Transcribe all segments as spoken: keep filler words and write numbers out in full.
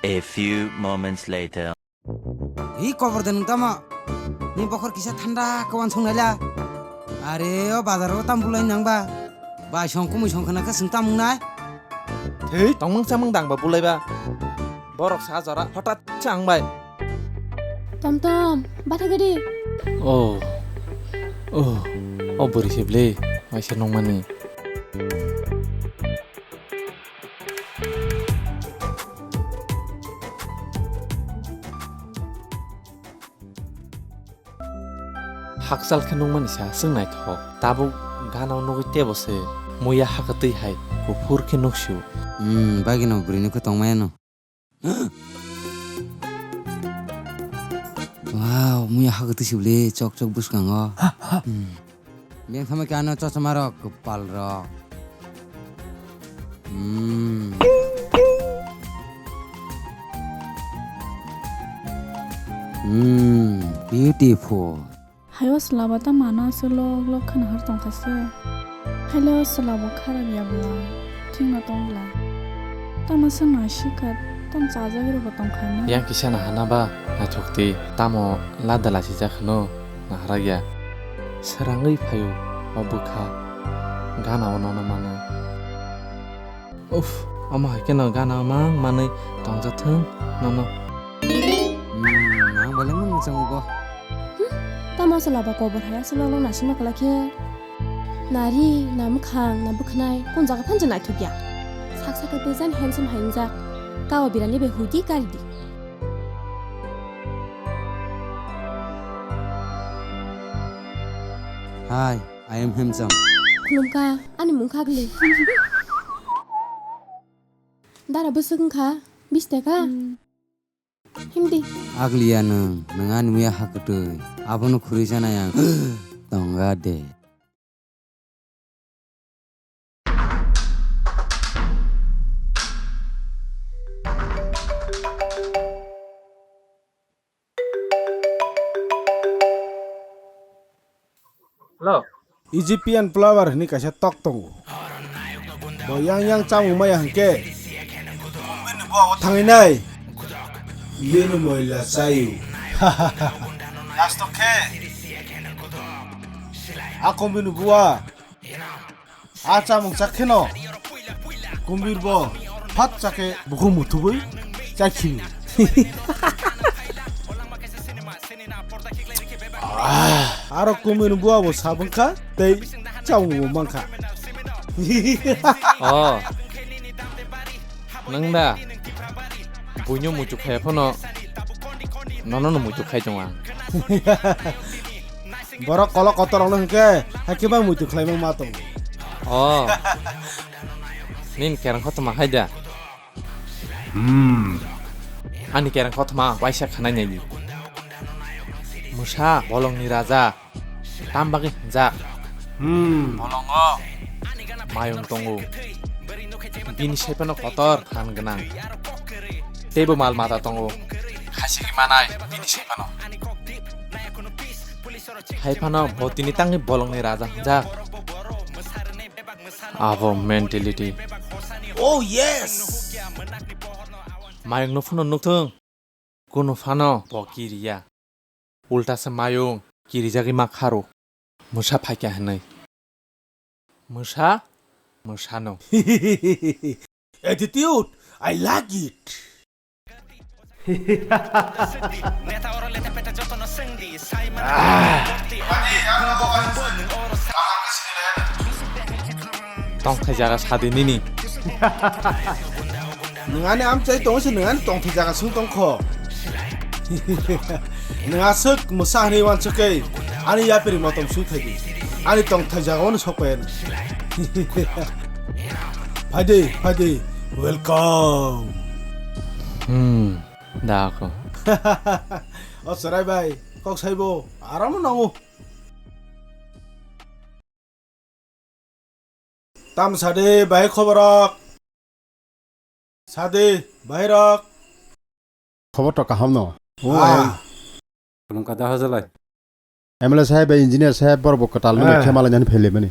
A few moments later. Hi kobor de nung tamo? Ni bokhor kisa thanda kawan song naila. Are o bazar o tam bulai nang ba. Bai song kumui song khana khe sung tamung nai. Thei tongmung chamung dang ba bulai ba. Borok sa jora hotat chang bai. Tom tom, batha gadi. Oh. Oh. Oh bwrwi se ble. Waisa nongmani. Hakchal khe nukmani sa chwng naithok. Tabuk gana o nugwi tebo se. Muya hakatwi hai kuphur khe nuksio. Hmm, bagino bwrwi nukhe tongmaya no. Wow, muya hakatwi sibli chok chok bwskango. Hmm. Beng thama khe ano chosma rok kwpal rok. Hmm. Hmm, beautiful. Hayo swlabo ta mano se lok lok kheno har tongkha se. Hailo swlabo kharap ya bwla, thwngno tong bwla. Tamo se naisika, tamo chajagwi rokbo tongkha na. Yang kisa na hana ba, naithok twi, tamo lada lachijak hwno, naharagya. Srangwi phaio o bwkha, gana o nono mano. Uff, omo hai kheno gana mang manwi tongjathwng nono. Hmm, ang belai mung muchungo bo. Hmm, tamo swlabo kobor hai aswk lok lok naisingma kwlai khe. Nari, na mwkhang, na bwkhanai, kun jaga phan je naithok ya. Sak sak khe bwjan handsome hai wngjak. Kao birani bai huidi karidi. Hi, I am handsome. Khulumkha, ani mung kha gli. Dara bwswk wngkha, biste kha? Hmm. Himdi. Agliya nwng, nwng ani muya hakutwi. Abono khurui sanai ang. Tonga de. Hello. Egyptian flower hwnwi kaisa tok tongo. Bo yang yang chamung maya hwnkhe, bini bo thangwi nai. Bini moila chayu. Last o khe, a kombini bua. A chamung chak kheno kumbir bo phat chakhe bukhuk muthubui chakhibi. Aro kumbir bua bo sabwkha tei chamung bo mankha. Oh. Nwng da buino muitu khaya phano nono no muitu khai tongo ang. Borok kolok kotor rokno hwnkhe hakhe bai muitu khlaimang ma tongo. Oh. Nini kereng kothoma hai da? Hmm. Ani kereng kothoma waisa khanai nai di. Mwsa bolongni raja. Tam bagwi hwnjak? Hmm. Bolongo mayung tongo. Bini sai phano kotor phan gwnang. Teibo mal mata tongo. Khasigi manai bini sai phano. Hai phano bo tini tangwi bolongni raja hwnjak. Abo mentality. Oh yes. Mayungno phano nukthung. Kunu phano bo kiriya. Ulta se mayung kirijagwi ma kharo. Mwsa phaikha hwnwi. Mwsa? Mwsano. Attitude, I like it. Tongthai jaga sadi nini. Nwng ani amchai tongo se nwng ani tongthai jaga swng tongkho. Nwng aswk mwsa hwnwi uansukwi ani yapri motom swi thaidi. Ani tongthai jaga ono sokpaiano. Phaidi, phaidi, welcome. Hmm, da ako. O chwrai bai, kok saibo, aram nango. Tam sade, bahai khoborok. Sade, bahai rok. Khobor to kaham no. O, ah. Ai. Khulumkha da hajalai. M L A saheb bai engineer saheb borok bo kwtal mani, eh, khe malai nani phele mani.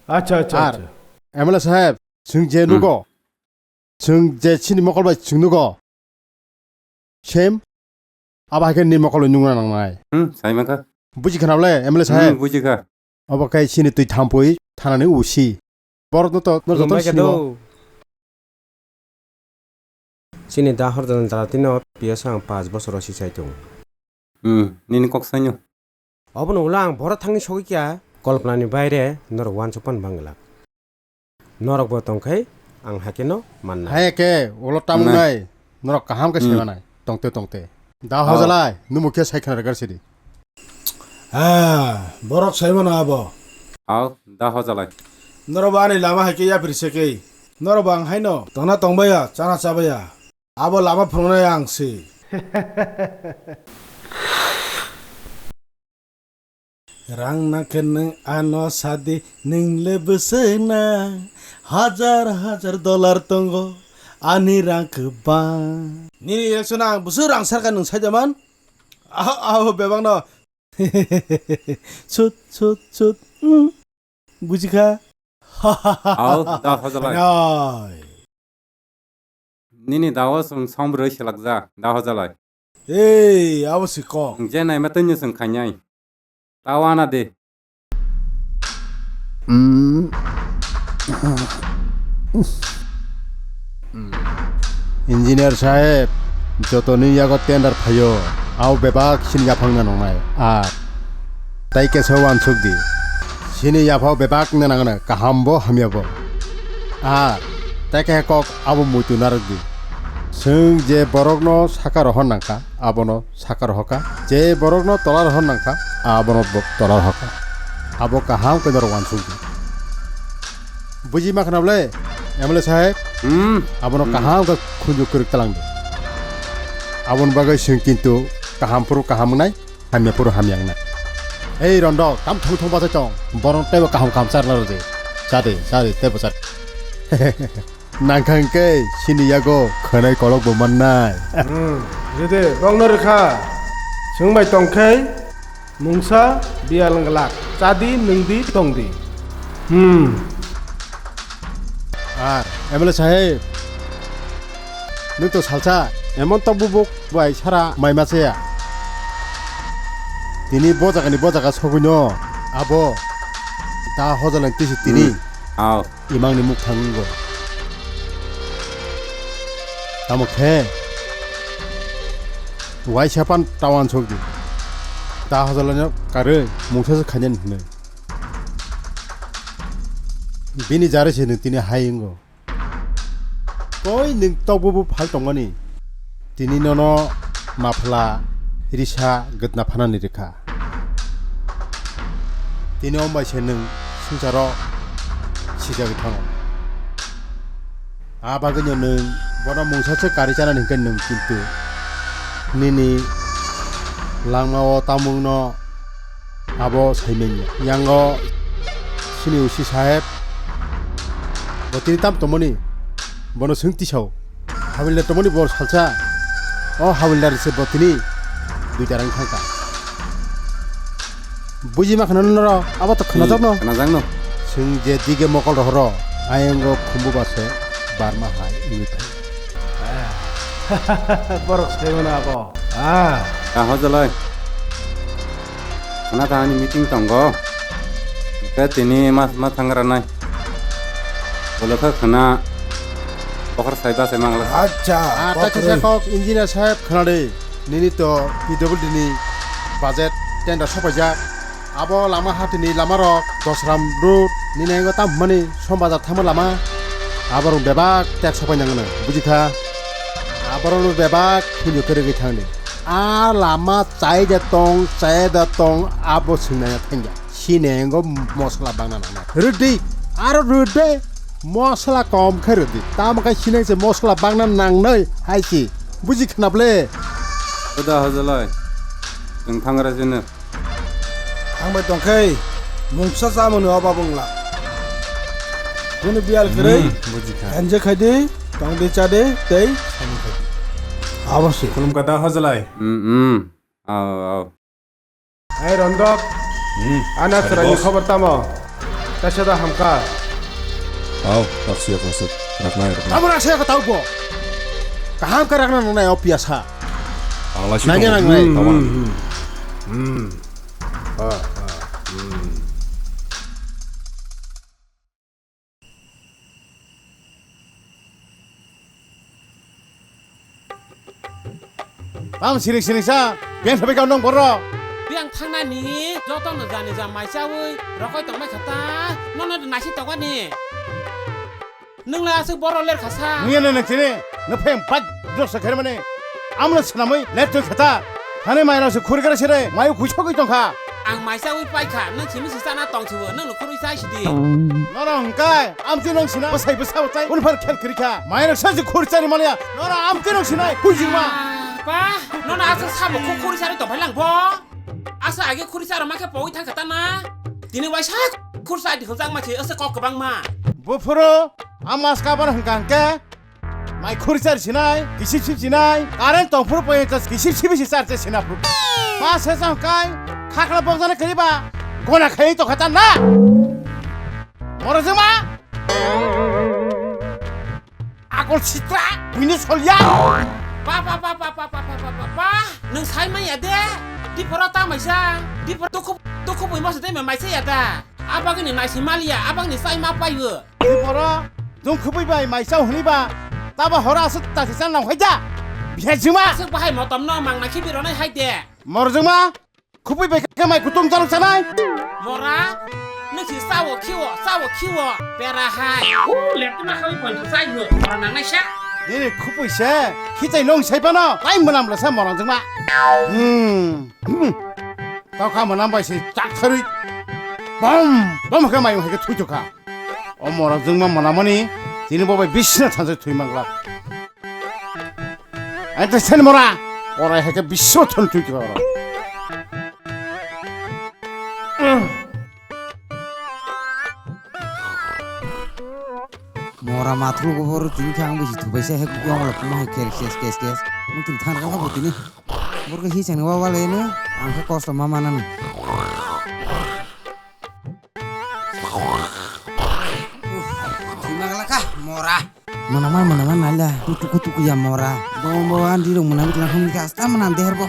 Acha, acha, ar acha. M L A saheb, chwng je, hmm, nugo. Chwng je chini mokol bai chwng nugo. Sem, abo hai khe ni mokol nungna nangnai. Hmm, sai mankha. Buji khana bole, M L A saheb? Hmm, buji kha. Obo khe chini twi thampui thanani usi. Borok no to, no joto Khulumbai khe sini o. Do. Chini da Horjolani dala tino piyasa ang paanch bochor o si chai tongo. Hmm, nini kok saino. Obono ulo ang boro thangwi sogwi kya, kolpnani baire norok uansukmani bangwlak. Norok bo tongkhai ang hakeno manna. Hai khe ulo tamung nai. Nai. Norok kaham khe hmm. Saimanai. Tongte tongte. Da Hao. Hojalai, numu khe sai khna rwgar sidi. Ah, borok saimano abo. Hao, da Hojalai. Norok bo ani lama hai khe yapri se khe. Norok bo ang haino tongna tongbaya, chana chabaya. Abo lama phunuknai ang se. Rang nangkhe nwng ano sadi, nwng le bwswk na hajar hajar dollar tongo, ani rang kwbang. Nini election ang bwswk rang sarkha nwng sai da man? Aho, aho, bebak no. Chut, chut, chut. Mm. Buji kha. Ao, da Hojalai. Nai. Nini dao chwng song bwrwi selakjak, da Hojalai. Ei, abo si kok. Nwng je naima twi no chwng khainai. Ta wana de. Mm. Engineer saheb, jotoni yago tender phaio, ao bebak sini yaphangna nangnai. Ar tai kesa uansuk di. Sini yaphao bebak nangna kaham bo hamya bo. Ar tai khe kok abo muitu narwk di. Chwng je borokno saka rohor nangkha, abono saka rohorkha. Je borokno tola rohor nangkha, abono bo-, tola rohorkha. Abo kaham khe norok uansuk di. Buji ma khna bole, M L A saheb? Hmm. Abono hmm. Kaham khe khunju kwrwk talang di. Aboni bagwi chwng kintu kaham phuru kaham wngnai. Hamya phuru hamya wngna. Ei Rondo, tam thong thong bachai tong. Borok teibo kaham kaham charna rw di. Cha di, cha di, teibo cha di. Nangkha hwnkhe sini yago khwnai kolok bo mannai. Hmm, rw di, bokno rwkha. Chwng bai tongkhe mungsa biyal wng glak. Cha di, nwng di, tong di. Hmm. Ar M L A saheb, nwng to salsa emon tok bubuk bai sara mai ma chaya. Tini bo jagani bo jaga sogwino abo da Hojalani tisi tini. Hmm. Ao. Imangni muk thangwi go. Tamo khe waisa pan tawan sokdi. Da Hojalani karwi mungsa se khainani hwnwi. Bini jare se nwng tini hai wngo. Koi nwng tokbo bo phal tongmani? Tini nono mapla risa gwdna phanani rwkha. Tini ombai se nwng swngcharo sijagwi thango. A bagwino nwng bono mungsa se kari chanani hwnkhe nwng kintu nini langmao tamungno abo saimanya. Yango sini usi saheb bo tini tam tongmani? Bono swng tisao. Hawildar tongmani bo salsa. O hawildar se bo tini duita rang thangkha. Buji ma khna noro, abo to khna jakno. Khna jakno. Swng je dige mokol rohoro, ayongo khumbu ba se barma hai wngwi thang. Borok swngwi mano abo. Ah. Ah, Hojalai. Khna ta ani meeting tongo. Ke tini mas ma thangra nai. Bolo kha khna bokhar sai ba sai mangla. Acha, ah, ta kisa kok engineer saheb khna de. Nini to P W D ni budget tender sopaijak. Abo lama hatini lama rok Dosram road nini engo tam hwnmani Som Bazar thangma lama. Aborok bebak tax sopai nangno, buji kha? Aborok bebak phunjo kwrwgwi thangdi. A lama chai da tong, chai da tong, abo swngnai thangya. Sini engo mosla bangna nangnai. Rwdi, aro rwdi, mosla kom khe rwdi. Tamo khe sini se mosla bangna nangnai hai si. Buji khna ble? Hoda Hojalai. Nwng thangra sini. Ang bai tongkhai mungsa chamani oba bwngla. Kunu biyal kwrwi. Hmm, buji kha. Enjoy khai di, tong di, cha di, tei sani khai di. Abo se. Khulum kha da Hojalai. Hmm, hmm. Ao, ao. Hai Rondok. Hmm. Ana chwraini khobor tamo? Kaisa da hamkha. Ao, raksiya kwswk. Raknai, raknai. Tamo raksiya ka taubo? Kaham khe rakna nangnai o piyasa. Nanya nangnai. Hmm, hmm, hmm. Hmm. Ah, ah, hmm. Tamo siring siring sa, beng sabai kau nong borok. Beng thangnani joto no jani ja mai chawi rokoi tongmai kha ta, nono naisi tongani. Nwng le aswk borok ler kha sa. Nwng ya nang chini, nwng phai bike drop sa khair mani. Amno swnamwi left to kheta. Hani mai rang se khurgara sire, mai kuisogwi tongkha. Ang mai chawi paikha, nwng simi se chana tong sibo, nwng no khurwi chai sidi. Nono hwnkhe, amtwi nwng sina, bwsai bwsa chai, unphar khel khirikha. Mai rang sa se khur chari maliya, nono amtwi nwng sinai, kuijingma. Ba, nono aswk sabo khuk khuri chari tongphai lang bo. Asa age khuri charo ma khe pogwi thang kha ta na. Tini waisa khur chai di hwnjak ma se, asa kok kwbang ma. Buphuru, amaska bar hwnkha hwnkhe. Mai khuri char sinai, kisip sip sinai, current tong phuru poyenta kisip sip si char se sina phuru. Ma se chang kai, khakla bong jana kari ba, gona khai to khata na. Moro jema. Akol sitra, bini solya. Pa, pa, pa, pa, pa, pa, pa, pa, pa, pa. Nwng sai manya de, di poro ta maisa, di poro tukhu, tukhu bui masa de mai sai ya da. Abagini naisi maliya, abagini sai ma paibo. Di poro, dung khubui bai mai chao hwnwi ba, tabo horo aswk ta se chang nang hai da. Bihar juma. Aswk bahai motom no mang na khibi ronai hai de. Mor juma, khubui bai khe mai kutung jaluk chanai. Mora, nung si sao khiwo, sao khiwo, pera hai. U, lepti ma khawi pon sai bo, mora nang nai sa. Nini khubui se, khitai nung sai pano, tai mwnam la sa morang juma. Hmm. Hmm. Tao kha mwnam bai se chak tharwi. Bom, bom khe mai hai khe thwi to kha. O mora jwngma mwnamani, tini bo bai bisna thansa thwi mangla. Ai ta sen mora, orai hai khe biswa thon thwi to kha. Mora mathru go boro tini khe ang bisi thubai se hai khe wngla kuma hai khe kes kes kes. Mungkin thang kha bo tini. Borok hi chani wa wale no, ang khe kosto ma manani. Thwi ma gala kha, mora. Mwnama, mwnama naila, tuku tuku ya mora. Bo, bo, andi rok mwnam kla hum kha, asta mwnam der bo.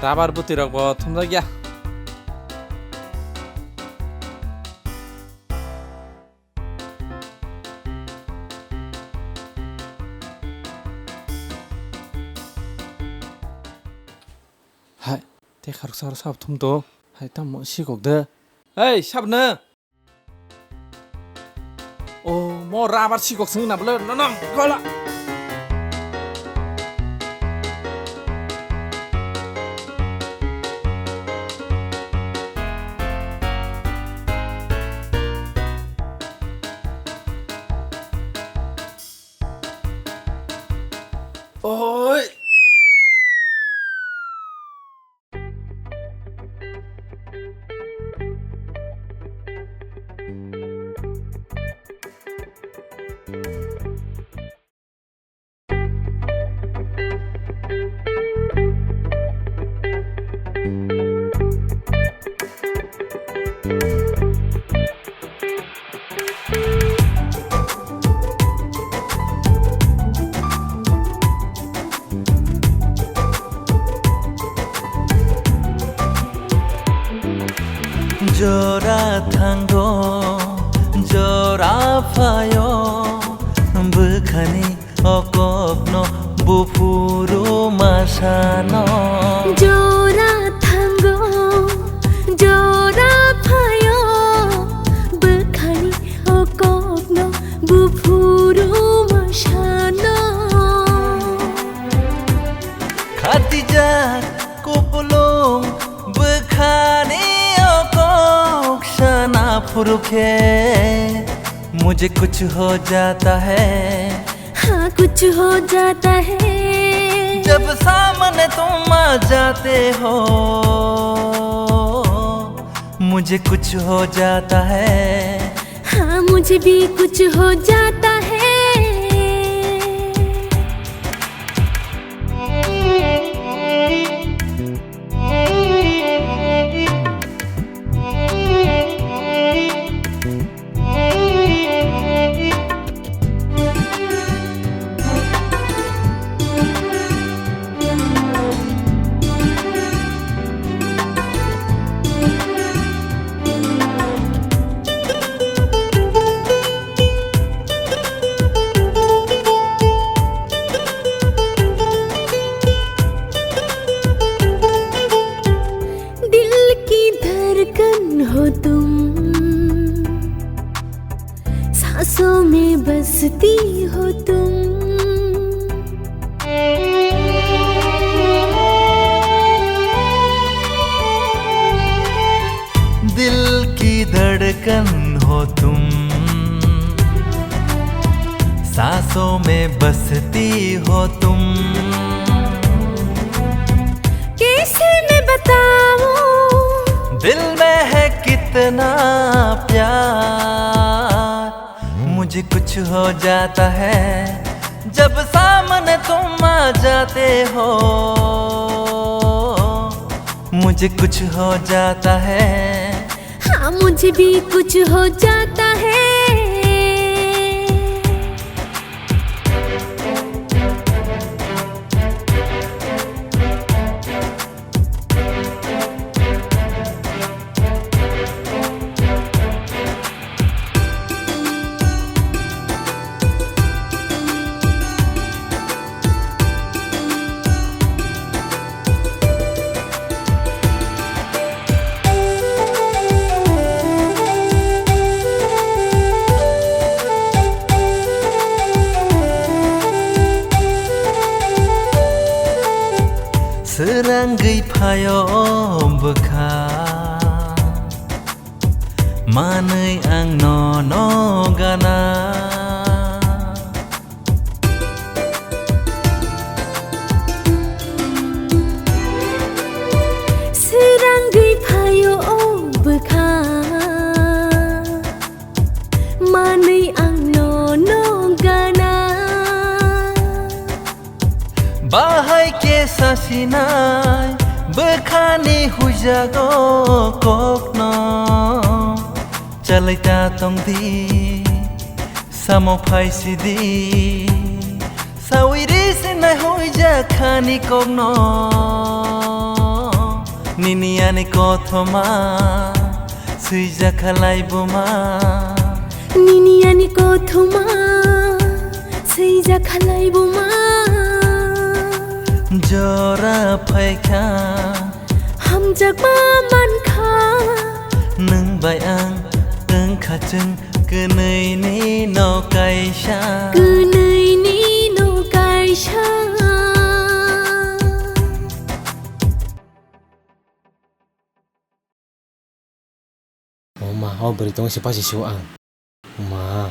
Rabar bwtwi rok bo thumjak ya. Hai, tei kharoksa oro sabo thum to. Hai, tamo sikok de. Hei, sabo no. O, mo rabar sikok swngwi na bwle, no, no, gola. Oi. Jora thango, jora phaio, bwkhani o kokno buphuru masano. Jora thango, jora phaio, bwkhani o kokno buphuru masano. Khatijak kupulung bwkhani o kok sana phuru khe, mujhe kuch ho jata hai. हाँ, कुछ कुछ हो जाता है। जब सामने तुम आ जाते हो, मुझे कुछ हो जाता है। हाँ, मुझे भी कुछ हो जाता है। दिल की धड़कन हो तुम, सांसों में बसती हो तुम। दिल की धड़कन हो तुम, सांसों में बसती हो तुम। कैसे मैं बताऊं? दिल में है कितना प्यार, मुझे कुछ हो जाता है जब सामने तुम आ जाते हो। मुझे कुछ हो जाता है। हाँ, मुझे भी कुछ हो जाता है। Srangwi phaio bwkha, manwi ang nono gana. Srangwi phaio o bwkha, manwi ang nono gana. Bahai khe sasinai bwkhani huijago kokno, chalai ta tongdi, samo phaisidi, sawi risinai huijakhani kokno. Nini ani kothoma swijak khalai buma. Nini ani kothoma swijak khalai buma. Jora phaikha. Hamjakma mankha. Nwng bai ang wngkha chwng kwnwini no kaisa. Kwnwini no kaisa. O ma, o bwrwi tongo se pasi su ang. Ma.